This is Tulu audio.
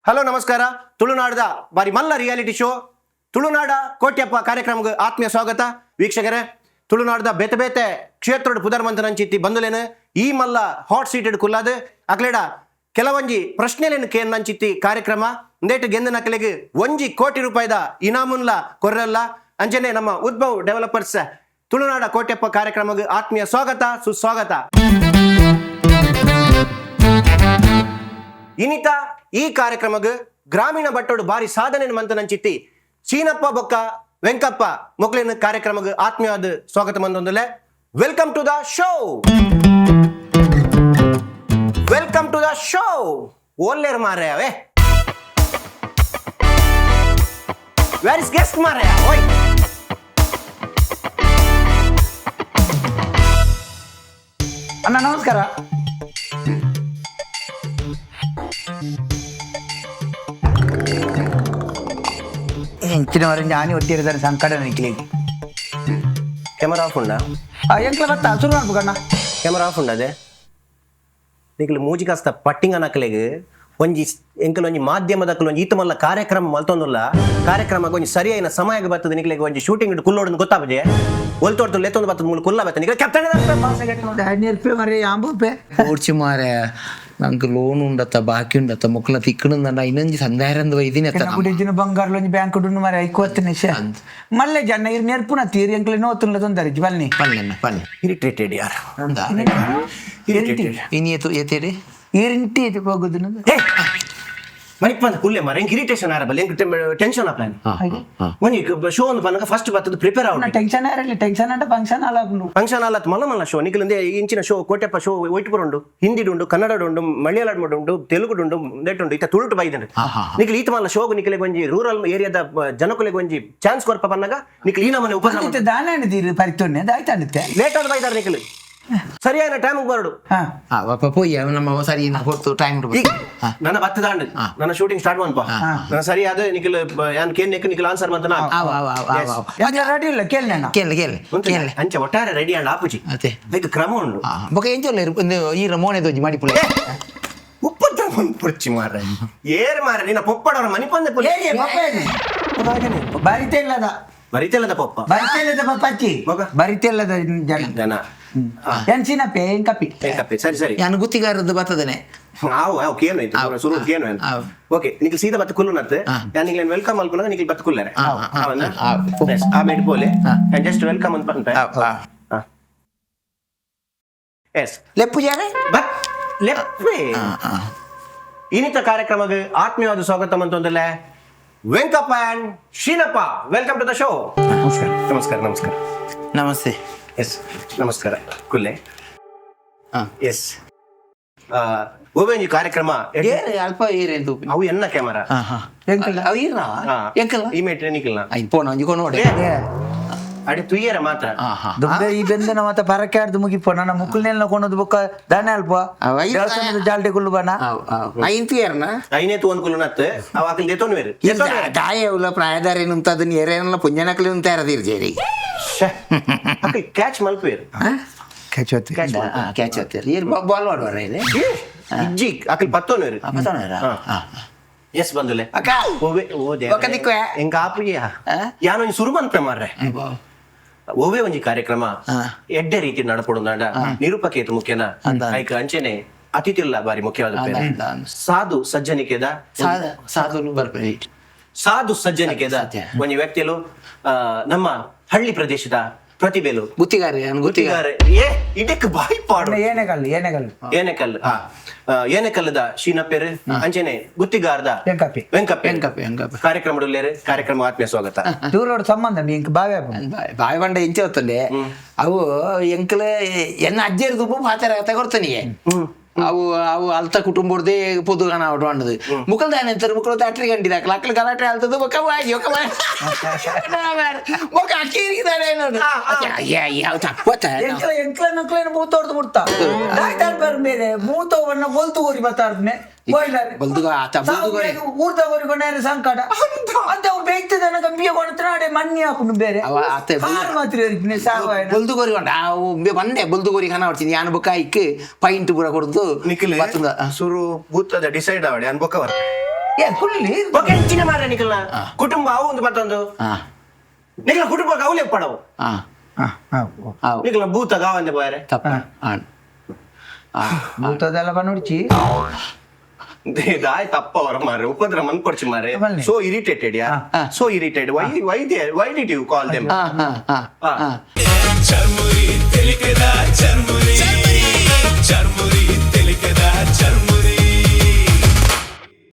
Hello ನಮಸ್ಕಾರ. ತುಳುನಾಡದ ಬಾರಿ ಮಲ್ಲ ರಿಯಾಲಿಟಿ ಶೋ ತುಳುನಾಡ ಕೋಟ್ಯಪ್ಪ ಕಾರ್ಯಕ್ರಮಕ್ಕೆ ಆತ್ಮೀಯ ಸ್ವಾಗತ. ವೀಕ್ಷಕರೇ, ತುಳುನಾಡದ ಬೇತೆ ಬೇತೆ ಕ್ಷೇತ್ರದ ಪುದರ್ಮಂತನಂಚಿತ್ತಿ ಬಂದುಲೇನು ಈ ಮಲ್ಲ ಹಾಟ್ ಸೀಟೆಡ್ ಕುಲ್ಲಾದ ಅಕ್ಲೇಡ ಕೆಲವೊಂಜಿ ಪ್ರಶ್ನೆಲೇನು ಕೇನ್ ನಂಚಿತ್ತಿ ಕಾರ್ಯಕ್ರಮ ಇಂದೇಟು ಗೆಂದ ನಕಲೆಗೆ 1 ಕೋಟಿ ರೂಪಾಯಿದ ಇನಾಮುನ್ಲ ಕೊರ್ರಲ್ಲ. ಅಂಚನೆ ನಮ್ಮ ಉದ್ಭವ್ ಡೆವಲಪರ್ಸ್ ತುಳುನಾಡ ಕೋಟ್ಯಪ್ಪ ಕಾರ್ಯಕ್ರಮಕ್ಕೆ ಆತ್ಮೀಯ ಸ್ವಾಗತ, ಸುಸ್ವಾಗತ. ಇನಿತ ಈ ಕಾರ್ಯಕ್ರಮಗ್ ಗ್ರಾಮೀಣ ಬಟ್ಟೋಡು ಬಾರಿ ಸಾಧನೆ ಮಂತನಂಚಿತ್ತಿ ಚೀನಪ್ಪ ಬೊಕ್ಕ ವೆಂಕಪ್ಪ ಮೊಕ್ಲಿನ ಕಾರ್ಯಕ್ರಮಗ್ ಆತ್ಮೀಯವಾದ ಸ್ವಾಗತ ಮಂದೊಂದುಲೆ. Welcome to the show, welcome to the show. ಓಲ್ಲೇರ್ ಮಾರ್ರೆ ಅವೇ? Where is guest ಮಾರ್ರೆ? ಓಯ್. ಅಣ್ಣ, ನಮಸ್ಕಾರ. ಹೆಂಚಿನವರ ಜ್ಞಾನಿ ಒಟ್ಟಿರಿದ್ದಾರೆ ಸಂಕಟ ನಿಕ್ಲಿಗೆ. Camera of ಉಂಡಾ? ಎಂಕ್ಲ ಬತ್ತ ಶುರು ಮಾಡ್ಬೇಕಣ್ಣ. Camera of ಉಂಡದೆ. ನಿಕ್ಲು ಮೂಜಿ ಕಾಸ್ತ ಪಟ್ಟಿಂಗ ನಕಲೆಗ್ ಒಂಜಿ ಎಂಕಲ್ ಒಂಜಿ ಮಾಧ್ಯಮದಕ್ಕಲು ಒಂಜಿ ಈತ ಮಲ್ಲ ಕಾರ್ಯಕ್ರಮ ಮಲ್ತೊಂದುಲ್ಲ. ಕಾರ್ಯಕ್ರಮ ಒಂಜಿ ಸರಿಯಾಯಿನ ಸಮಯಕ್ಕೆ ಬರ್ತದೆ. ನಿಕ್ಲೆಗ್ ಒಂಜಿ ಶೂಟಿಂಗ್ ಕುಲ್ಲೋಡು ಗೊತ್ತಾಪಜೆ. ಒಲ್ತೋಡ್ತು ಲೆತ್ತೊಂದು ಬರ್ತದೆ, ಮೂಲು ಕುಲ್ಲ ಬರ್ತದೆ. ನಿಕ್ಲೆ ಕ್ಯಾಪ್ಟನ್. ನೆರ್ಪೆ ಮರೆ ಯಾಂಬೂಪೆ. ಓಡ್ಚಿ ಮಾರೆ, ನಂಗೆ ಲೋನ್ ಉಂಡತ್ತ, ಬಾಕಿ ಉಂಡತ್ತ, ಮೊಕ್ಕಲ ತಿಕ್ಕಣಂದ ಇನ್ನೊಂಜಿ ಸಂದಾಯರಂದು ವೈದಿನ. ಗುಡಿಜಿನ ಬಂಗಾರಲು ಒಂಜಿ ಬ್ಯಾಂಕ್ ಉಂಡು ಮರೆ, ಐಕೋತ್ತಿನ ಶೇ ಮಲ್ಲೆ ಜನ ಇರ್ ನೆರ್ಪುನ ತೀರಿ ಎಂಕ್ಲೆ ನೋತುನ್ಲ ತೊಂದರೆ ಬನ್ನಿ. ಪನ್ನೆ ಪನ್ನೆ. ಇರಿಟೇಟೆಡ್ ಯಾರ್? ಇರಿಟೇಟೆಡ್. ಇನಿ ಏತು ಏತೇರಿ? ಇರಿಂಟಿ ಹೋಗುದು. ಮನಿಕ್ ಬಂದ ಕುಲ್ಲೆ ಮಾರೆ, ಎಂಕ್ ಇರಿಟೇಷನ್ ಆರಬಲ್ಲ, ಎಂಕ್ ಟೆನ್ಷನ್ ಆಪ್ಲಾನ್. ಒಂಜಿ ಶೋ ಒಂದು ಪನ್ನಗ ಫಸ್ಟ್ ಬರ್ತದೆ ಪ್ರಿಪೇರ್ ಆವಡು. ಟೆನ್ಷನ್ ಆರಲ್ಲ, ಟೆನ್ಷನ್ ಅಂಡ ಫಂಕ್ಷನ್ ಅಲ್ಲ. ಫಂಕ್ಷನ್ ಅಲ್ಲ, ಮಲ್ಲ ಮಲ್ಲ ಶೋ ನಿಖಿಲ್. ಇಂಚಿನ ಶೋ ಕೋಟೆಪ್ಪ ಶೋ ಒಯ್ಟ್ ಉಂಡು, ಹಿಂದಿಡು ಉಂಡು, ಕನ್ನಡ ಉಂಡು, ಮಲಯಾಳಂ ಉಂಡು, ತೆಲುಗು ಉಂಡು, ನೆಟ್ ಉಂಡು, ಇತ್ತ ತುಳುಟು ಬೈದಂಡು. ನಿಖಿಲ್ ಈತ ಮಲ್ಲ ಶೋಗು ನಿಖಿಲ್ ಒಂಜಿ ರೂರಲ್ ಏರಿಯಾದ ಜನಕುಲೆಗ್ ಒಂಜಿ ಚಾನ್ಸ್ ಕೊರ್ಪ ಪನ್ನಗ ನಿಖಿಲ್ ಈ ನಮ್ಮನೆ ಉಪದ್ರ. ಇತ್ತೆ ದಾನ ಅಣಿದೀರಿ ಪರಿತೊನ್ನೆ ಆಯ್ತು ಅನಿತ್ತೆ. ಲೇಟ್ ಆದ ಬೈದಾರ. ನಿಖಿಲ್ ಸರಿಯಾದ ಟೈಮ್ ಬರಡು. ಹಾ. ಅಪ್ಪ ಪೋಯಿ, ನಮ್ಮ ಸರಿ ಹೊರತು ಟೈಮ್. ಈಗ ನನ್ನ ಬತ್ತದಾಂಡ್, ನನ್ನ ಶೂಟಿಂಗ್ ಸ್ಟಾರ್ಟ್ ಮನ್ಪ. ನನ್ನ ಸರಿಯಾದ ನಿಖಿಲ್ ಯಾನ್ ಕೇನ್ ನೆಕ್ ನಿಖಿಲ್ ಆನ್ಸರ್ ಮಂತನ. ಆವ್ ಆವ್ ಆವ್ ಆವ್ ಆವ್. ರೆಡಿ ಇಲ್ಲ, ಕೇಳಿ. ಕೇಳಿ ಕೇಳಿ ಕೇಳಿ. ಅಂಚೆ ಒಟ್ಟಾರೆ ರೆಡಿ ಅಂಡ್ ಆಪುಜಿ. ಅದೇ. ಅದಕ್ಕೆ ಕ್ರಮ ಉಂಡು. ಬೊಕ ಎಂಚೊಲ್ಲ ಈ ಮೋನೆ ದೊಜ್ಜಿ ಮಾಡಿ ಪುಳೆ. ಉಪ್ಪತ್ತ ಪುರ್ಚಿ ಮಾರ್ರೆ, ಏರ್ ಮಾರ್ರೆ, ನಿನ್ನ ಪೊಪ್ಪಡವರ ಮನಿಪಂದೆ ಪುಲಿ. ಬರಿತೆಲ್ಲದ. ಬರಿತೆಲ್ಲದ ಪೊಪ್ಪ. ಬರಿತೆಲ್ಲದ ಪಪ್ಪಚ್ಚಿ. ಮಗ. ಬರಿತೆಲ್ಲದ ಜನ. ಜನ. ಎನ್ಸಿನ ಪೇ ಕಪಿ. ಕಪ್ಪೆ, ಸರಿ ಸರಿ. ಯಾನು ಗುತ್ತಿಗಾರದ್ದು ಬರ್ತದನೆ. ಆವು ಆವು, ಕೇನು ಐತೆ ಸುರು ಕೇನು. ಆವು. ಓಕೆ, ನಿಖಿಲ್ ಸೀದಾ ಬತ್ತ ಕುಲ್ಲು ನತ್ತೆ. ಯಾನ್ ನಿಗ್ಲೇನ್ welcome ಅಲ್ಪುನಾಗ ನಿಖಿಲ್ ಬತ್ತ ಕುಲ್ಲರೆ. ಆ, ಆ, ಆ, ಆ. ಆ ಮೇಟ್ ಪೋಲೆ, and just welcome ಅಂತ ಪನ್ಪೆ. ಎಸ್. ಲೆಪ್ಪು ಜಾರೆ. ಬಟ್ ಲೆಪ್ಪೆ. ಇನ್ನಿತ ಕಾರ್ಯಕ್ರಮಕ್ಕೆ ಆತ್ಮೀಯವಾದ ಸ್ವಾಗತ ಅಂತಂದ್ರೆ Venkappa and Sheenappa, welcome to the show. ನಮಸ್ಕಾರ. ನಮಸ್ಕಾರ, ನಮಸ್ಕಾರ. ನಮಸ್ತೆ. ಎಸ್, ನಮಸ್ಕಾರ ಕುಲ್ಲೆ. ಎಸ್, ಒಬ್ಬ ಕಾರ್ಯಕ್ರಮ. ಏರ್ ಅಲ್ಪ ಏರ್ ಎಂತ? ಅವು ಎನ್ನ ಕ್ಯಾಮರಾ. ಎಂಕಲ್ಲ. ಅವು ಈರ್ನವ ಎಂಕಲ್ಲ. ಈ ಮೇಟ್ರೆ ನಿಖಿಲ್ನ. ಐನ್ ಪೋನ ಒಂಜಿ ಕೊನೋಡೆ. ಅಡೆ ತುಯ್ಯರ ಮಾತ್ರ. ದುಂಬೆ ಈ ಬೆಂದನ ಮತ್ತ ಪರಕೆ ಆಡ್ದು ಮುಗಿಪೋ. ನನ್ನ ಮುಕ್ಕುಲ್ನೆಲ್ಲ ಕೊನದು ಬೊಕ್ಕ ದಾನೆ ಅಲ್ಪ. ಅವ ಐದು. ದೇವಸ್ಥಾನದ ಜಾಲ್ಡೆ ಕುಲ್ಲು ಬನ. ಐನ್ ತುಯರ್ನ. ಐನೇ ತೂ ಅನ್ಕುಲು ನತ್ತು ಅವ ಆಕಲ್ ದೇತೋನ್ ಬೇರೆ. ದಾಯ ಉಲ್ಲ ಪ್ರಾಯದಾರ ನುಂತದನ್ನ ಏರೇನಲ್ಲ ಪುಂಜನಕಲಿ ಉಂತಾರದಿರ್ ಜೇರಿ. ಅಕಲ್ ಕ್ಯಾಚ್ ಮಲ್ಪೇರು. ಕೆಚ್ಚೊತ್ತಿ. ಕ್ಯಾಚ್ ಆತೀರಿ ಏರ್ ಬಾಲ್ ಮಾಡುವಾರ ಇಲ್ಲಿ. ಇಜ್ಜಿ, ಅಕಲ್ ಪತ್ತೋನ್ ಬೇರೆ. ಎಸ್, ಬಂದುಲೆ. ಅಕ್ಕ. ಓವೆ ಓ ದೇವ್ರೇ. ಒಕ್ಕ ದಿಕ್ಕುವೆ. ಎಂಕ ಆಪುಜಿಯ. ಯಾನೊಂಜಿ ಸುರು ಮನ್ಪೆ ಮಾರ್ರೆ. ಒವ್ವೇ ಒಂಜಿ ಕಾರ್ಯಕ್ರಮ ಎಡ್ಡೆ ರೀತಿ ನಡಪಡುಂದಾಂಡ ನಿರೂಪಕೇತು ಮುಖ್ಯನ? ಐಕ ಅಂಚೆನೆ ಅತಿಥಿಲ್ಲ ಬಾರಿ ಮುಖ್ಯವಾದ ಪೇರು. ಅಂದ, ಅಂದ. ಸಾಧು ಸಜ್ಜನಿಕೆದ ಸಾಧುನು ಬರ್ಪೇರಿ. ಸಾಧು ಸಜ್ಜನಿಕೆದ ಸತ್ಯ. ಒಂಜಿ ವ್ಯಕ್ತಿಲು, ನಮ್ಮ ಹಳ್ಳಿ ಪ್ರದೇಶದ ಪ್ರತಿಭೆಲು. ಗುತ್ತಿಗಾರ ಯಾನ್ ಗುತ್ತಿಗಾರ. ಗುತ್ತಿಗಾರೆ. ಏ, ಇದಕ್ಕೆ ಬಾಯಿ ಪಾಡು. ಏನೆಗಲ್ಲು ಏನೆಗಲ್ಲು. ಏನೆಕಲ್, ಏನೆಕಲ್ಲದ ಶೀನಪ್ಪೆರ್, ಅಂಚೆನೆ ಗುತ್ತಿಗಾರದ ವೆಂಕಪ್ಪೆ. ವೆಂಕಪ್ಪೆ. ವೆಂಕಪ್ಪೆ, ವೆಂಕಪ್ಪೆ. ಕಾರ್ಯಕ್ರಮದಲ್ಲೇರು, ಕಾರ್ಯಕ್ರಮ ಆತ್ಮೀಯ ಸ್ವಾಗತ. ದೂರೋಡು ಸಂಬಂಧ ಇಂಕ್ ಬಾವೆ ಆಪುಂಡು. ಬಾಯಿ ಬಂಡ ಇಂಚೆ ಹೊತ್ತಂಡೆ ಅವು ಎಂಕಲ ಎನ್ನ ಅಜ್ಜೇರು ದುಬ್ಬು ಪಾತರ ತಗೊಡ್ತಾನಿಗೆ. ಅವು ಅವು ಅಲ್ತ ಕುಟುಂಬರ್ದೇ ಪೊದುಗನ ಅವಡು ಅಂಡದು ಮುಕಲ್ ದಾನೆ ಅಂತಾರೆ. ಮುಕಲ್ ದಾಟ್ರಿ ಗಂಡಿ ದಾಖಲ ಅಕ್ಕಲ ಗಲಾಟೆ ಆಲ್ತದ. ಬೊಕ್ಕ ವಾಯಿ ಒಕ್ಕ ಬೊಕ್ಕ ಅಕ್ಕಿ ನೋಡು ಯಾವ ತಪ್ಪತ್ತ. ಎಂಕ್ಲ ಎಂಕ್ಲ ನಕ್ಲೇನು ಮೂತೋಡ್ದು ಬಿಡ್ತಾ ದಾಯ್ತಾರ್ ಬೇರೆ ಬೇರೆ ಮೂತೋ ಬಣ್ಣ ಬೊಲ್ತು ಊರಿ ಬತ್ತಾರ್ನೆ. ಬೊಲ್ದುಗ ಆತ, ಬೊಲ್ದುಗೋರಿ. ಊರ್ದ ಊರಿ ಕೊನೆ ಸಂಕಟ ಅಂತ ಅವು ಬೇಯ್ತದನ ಗಂಬಿಯ ಕೊಣತನ ಅಡೆ ಮಣ್ಣಿ ಹಾಕುನು ಬೇರೆ. ಅವ ಆತೆ ಕಾರ್ ಮಾತ್ರ ಇರ್ಪಿನಿ ಸಾವಾಯನ. ಬೊಲ್ದುಗೋರಿ ಕೊಂಡ ಅವು ಬಂದೆ ಬೊಲ್ದುಗೋರಿ ಖಾನ ಹೊಡ್ತೀನಿ ಯಾನು ಬೊಕ್ಕ ಇಕ್ ಪೈಂಟ್ ಪೂರ ಕೊಡ್ದು. ನಿಖಿಲ್ ಬತ್ತುಂದ. ಸುರು ಭೂತದ ಡಿಸೈಡ್ ಆವಡೆ ಅನ್ಬೊಕ್ಕ ಬರ್. ಏ ಕುಲ್ಲಿ. ಓಕೆ, ಇಂಚಿನ ಮಾರ್ರೆ ನಿಕಲ್ನ ಕುಟುಂಬ ಅವು ಒಂದು ಮತ್ತೊಂದು. ನಿಕಲ್ನ ಕುಟುಂಬ ಅವಲೇ ಪಡವು. ಹಾ, ಹಾ, ಓ. ಅವು. ನಿಕಲ್ನ ಭೂತ ಗಾವಂದೆ ಬಾರೆ. ತಪ್ಪ ಆಣ್ ಆ. ಭೂತದೆಲ್ಲ ಬನ್ನೊಡ್ಚಿ. ದಾಯ್ ತಪ್ಪ ಅವರ ಮಾರ್ರೆ, ಉಪದ್ರ ಮನ್ ಕೊಡ್ಚಿ ಮಾರ್ರೆ. ಬನ್ನಿ. ಸೋ ಇರಿಟೇಟೆಡ್ ಯಾ, so irritated. Why why did you call them? ಆ, ಆ, ಆ, ಆ. ಚರ್ಮುರಿ ತೆಲಿಕೆದ ಚರ್ಮುರಿ.